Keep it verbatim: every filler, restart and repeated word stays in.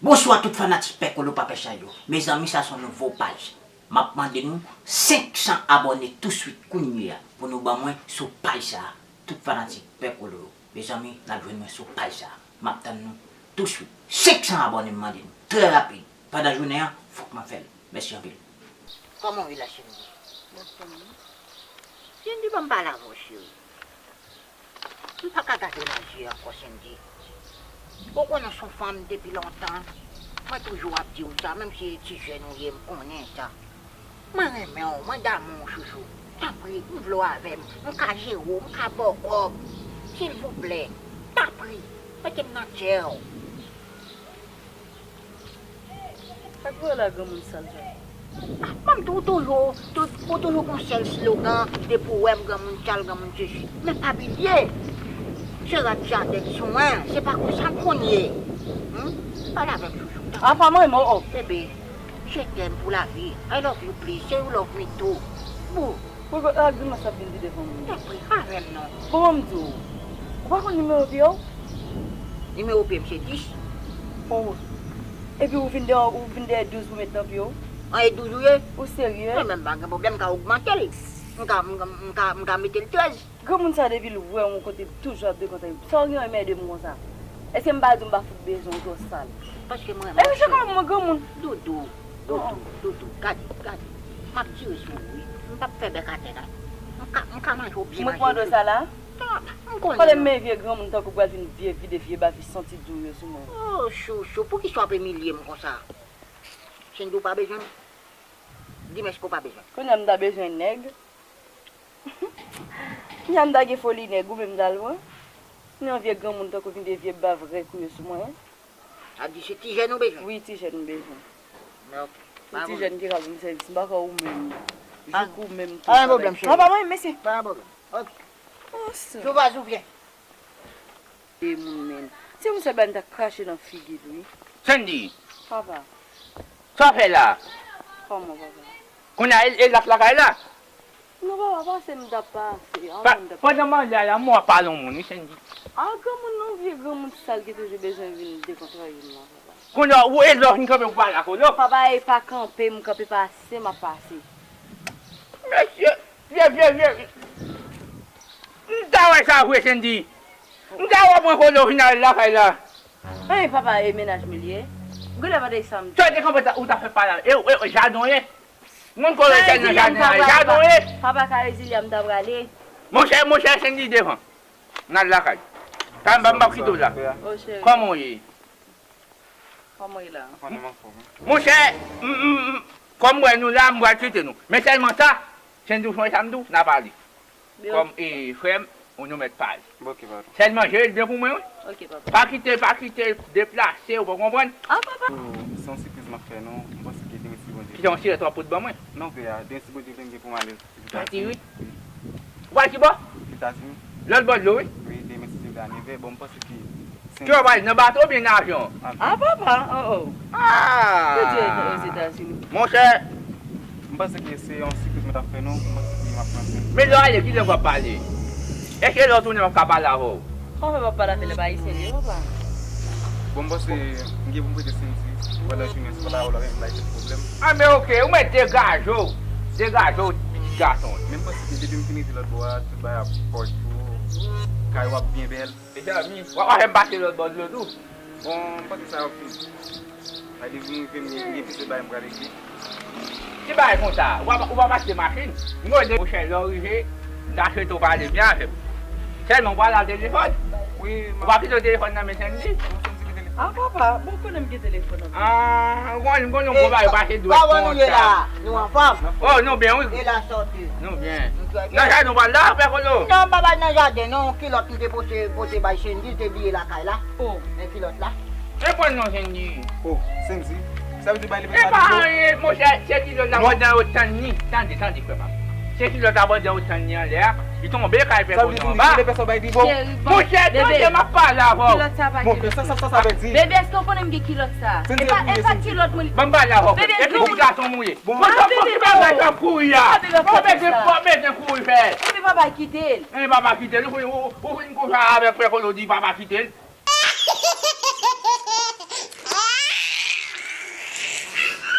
Bonswa tout fanatik Pè Kolo pa pè chay yo. Mezanmi, sa se yon nouvo paj. M ap mande nou senk san abòne touswit kounye a pou nou ban mwen sou paj sa a. Tout fanatik Pè Kolo yo. Mezanmi, n ap jwenn mwen sou paj sa a. M ap tann nou touswit. Senk san abòne m mande nou. Trè rapid. Pandan jounen an, fòk m ap fè l. Mèsi anpil. Kòman w ye la, Shendy? Bonswa, mwen. Shendy, ban m pale avè w, cheri. M pa ka gade w nan je ankò, Shendy. Ou konnen w se yon fanm depi lontan. Mwen toujou ap di w sa, menm si e ti jèn ou ye, m konnen sa. Mwen renmen w, mwen damou w, chouchou. Tanpri, m vle w avè m. M ka jere w, m ka ba w kòb. Silvouplè, tanpri, mete m nan tchè w. Sa k voye la granmoun sal sa? Ban m di w toujou, tou- ou toujou gon sèl slogan, depi w wè m granmoun sal, granmoun sesi. Men pa bliye, se rat jaden k sou mwen, se pa konsa m konn ye. Hmm? Pale avè m, chouchou. Apa mwen, mo, oh. Bebe, je t'aime pour la vie. I love you, please. Say you love me too. Boo. Pou ak grimas ap vin di devan moun. Tanpri, avè m non. Bon, ban m di w. Ou pa konn nimewo pye w? Nimewo pye m se dis. Oh. Epi ou vin dèyè, ou vin dèyè douz pou met nan pye w? An, e douz ou ye? Ou serye? Mwen menm pa gen pwoblèm, m ka ogmante l. M ka, m ka, m ka, m ka mete l trèz. Granmoun sa depi l wè m yon kote, toujou ap dekontre. Sa w gen anmède m konsa? Èske m pa di w m pa fout bezwen w, twò sal? Paske mwen renmen w. Epi se kòman mwen granmoun? Doudou, doudou, doudou, gade, gade. M ap tire sou ou, wi. M p ap fè bèk atè, non. M ka, m ka manje w byen manje. Mwen pran dlo sa la? Non, m konnen. Konnen m vye granmoun tankou pral vin vye vide vye bavi santi di w yo sou mwen. Oh, chouchou, poukisa w ap imilye m konsa? Sendou pa bezwen m? Di m èske w pa bezwen m? Kounye a m ta bezwen nèg. Kounye a m ta gen foli nèg, ou menm m t al pran. Kounye a vye granmoun tankou vin de vye bav rèk ou yo sou mwen. Sa di se ti jèn ou bezwen? Wi, ti jèn m bezwen. Ok. Yon ti jèn ki ka ban m sèvis, m pa kwè ou menm. Jouk ou menm tou. Pa gen pwoblèm, cheri. Papa, mwen, mesye. Pa gen pwoblèm. Ok. Sou baz ou vyen. E moun menm. Se yon sèl bagay m ta krache nan figi l, wi. Sandy! Papa. Sa w fè la? Kòman, papa? Kounye a, e, e l ap lakay la? Non, papa, pase m t ap pase. Pa, pandan m ale a la, m wè w ap pale yon moun, wi, Sandy. A, granmoun non, vye granmoun sal ki toujou bezwen vin dekontrare m nan, papa. Kounye a, ou e lè w vin kanpe pou pale ak Kolo? Papa, e pa kanpe, m kanpe pase, m ap pase. Mesye, vye, vye, vye. M ta wè sa vre, Sandy. M ta wè w pran Kolo vin al lakay la. Hey, papa, e mennaj mwen li ye. Gade pa de sa m. Sa w te kanpe ta, ou ta fè pale. E, e, e, jaden w ye. Moun Kolo te nan jaden an, jaden w ye. Papa, ka rezilye a m ta prale. Monchè, monchè, Sandy devan. N al lakay. Sa m pa, m p ap kite w la. Oh, cheri. Kòman w ye? Kòman w ye la? Monchè, m, m, m, kòm m wè nou la, m pral kite nou. Men sèlman sa, Sandy, w sonje sa m di w, n a pale. Kòm, e, frè m, ou nou mèt pale. Ok, patwon. Sèlman jere l byen pou mwen, wi. Ok, papa. Pa kite, pa kite deplase, ou pa konprann? A, papa. Se yon sipriz m ap fè nou, m panse ke demen si Bondye. Ki se yon sirèt w ap pot ban mwen? Non, frè, demen si Bondye vle m gen pou m ale Etazini. Wi. Ou pral ki bò? Etazini. Lòt bò dlo, wi. Wi, demen si Dye vle a nevè, bon, m panse ke Ki w pral nan bato oubyen nan avyon? A, papa, oh, oh. Ah! Yo di Ozetazini. Monchè. M panse ke se yon sipriz mwen t ap fè nou, m panse ke m ap pran swen. Men lè w ale, kilè w ap pale? Èske lè w tounen w ap ka pale avè w? Papa p ap pale avè lè pa ayisyen li, papa. Bon, m panse m gen pou m prete Sandy pandan jounen, si w pa la, w la menm bay tèt pwoblèm. A, men oke, ou mèt degaje w. Degaje w, ti gason. Men m panse ke depi m fin rive lòt bò a, tout bagay ap fòt tou. Kay w ap byen bèl. Mezanmi, w ap fè m pase lòt bò dlo tou. Bon, m panse sa yo fini. Sa vle di m rive, m gen, m gen plis de bagay m pral regle. Ki bagay konsa? Ou pa, ou pa pase machin? M konnen, monchè, lè w rive, m ta swete w pale byen avè m. Sèlman, ou pral al telefòn? Wi, m ap. Ou pa kite w telefòn nan men Sandy? Non, Sandy gen telefòn. A, papa, bon, konnen m gen telefòn nan men. A, ou konnen, m konnen yon gwo bagay pase dwèt konsa. Kòman nou ye la? Nou anfòm? Oh, nou byen, wi. E la sòti? Nou byen. Nan jaden w pral la, Pè Kolo? Non, m pa pral nan jaden, non. Kilòt m te pote, pote bay Sandy, l te bliye lakay la. Oh. Men kilòt la. E pran non, Sandy. Oh, Sandy. Sa vle di bay lepè sa. E pa anyen, monchè, se kilòt la pandan yo tann li. Tande, tande, frè pa m. Se kilòt la pandan yo tann li anlè a. Li tonbe kay Pè Kolo anba. Sa vle di li lepè sa bay Dibo. Monchè, tande, m ap pale avè w. Kilòt sa pa gen. Bon, sa, sa, sa, sa vle di. Bebe, èske w konnen m gen kilòt sa? E pa, e pa kilòt mwen. Ban m pale avè w. Bebe, e pitit gason m ou ye. Bon. Mwen, sa fòk ki bagay k ap kouri a. Fò bezwen, fò bezwen kouri fè. Bebe, papa kite l. E papa kite l. Ou, ou, ou vin konsa avèk Pè Kolo di papa kite l.